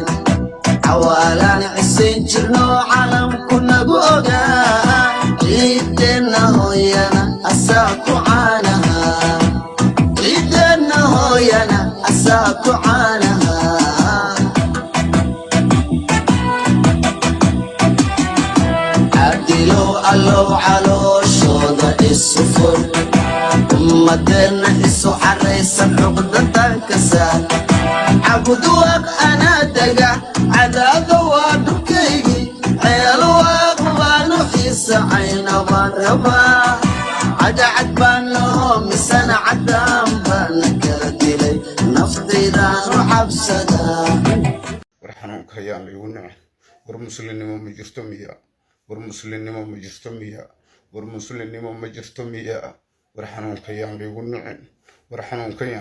Qaadin cawaalaan cisayn jirno, calamku nagu ogaa. Ciideenna hooyana asaa ku caanaha, ciideenna hooyana asaa ku caanaha. Cadilow Allow, calooshooda isu fur, ummadeenna isu caraysan cuqdatan ka saar. Cabudwaaq anaa dega, Cadaado waa dhulkaygii, Ceelwaaq baanu xiisa, cayna baan rabaa. Cadacad baan laho misana caddaan baana kala dilay, naftaydaan u cabsadaa. War xanuunka ayaan laygu nicin. War muslimnimo ma jirto miya? War muslimnimo ma jirto miya? War muslimnimo ma jirto miya? War xanuunka ayaan laygu nicin. War xanuunka.